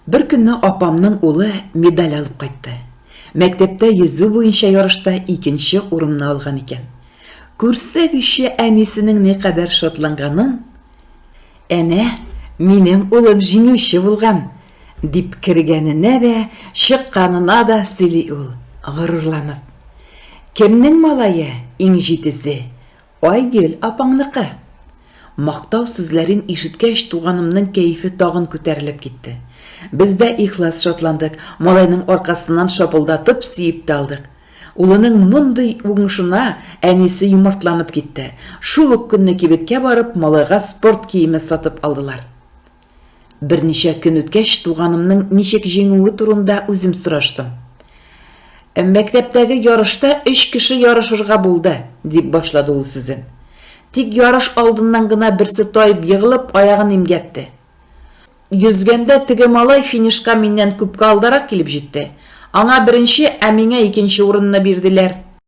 Бер көнне апамның улы медаль алып кайтты. Мәктәптә йөзү буенча ярышта икенче урынны алган икән. Күрсәгезче әнисенең никадәр шатланганын! Әнә, минем улым җиңүче булган, дип кергәненә дә, чыкканына да сөйли ул, горурланып. Кемнең малае иң җитезе? Айгөл апаңныкы! Мактау сүзләрен ишеткәч, туганымның кәефе тагын күтәрелеп китте. Без дә ихлас шатландык, малайның аркасыннан шапылдатып сөеп тә алдык. Улының мондый уңышына әнисе юмартланып китте. Шул ук көнне кибеткә барып, малайга спорт киеме сатып алдылар. Берничә көн үткәч, туганымның ничек җиңүе турында үзем сораштым. Мәктәптәге ярышта өч кеше ярышырга булды, дип башлады ул сүзен. Тик ярыш алдыннан гына берсе таеп егылып, аягын имгәтте. Йөзгәндә теге малай финишка миннән күпкә алдарак килеп җитте. Аңа беренче, ә миңа икенче урынны бирделәр.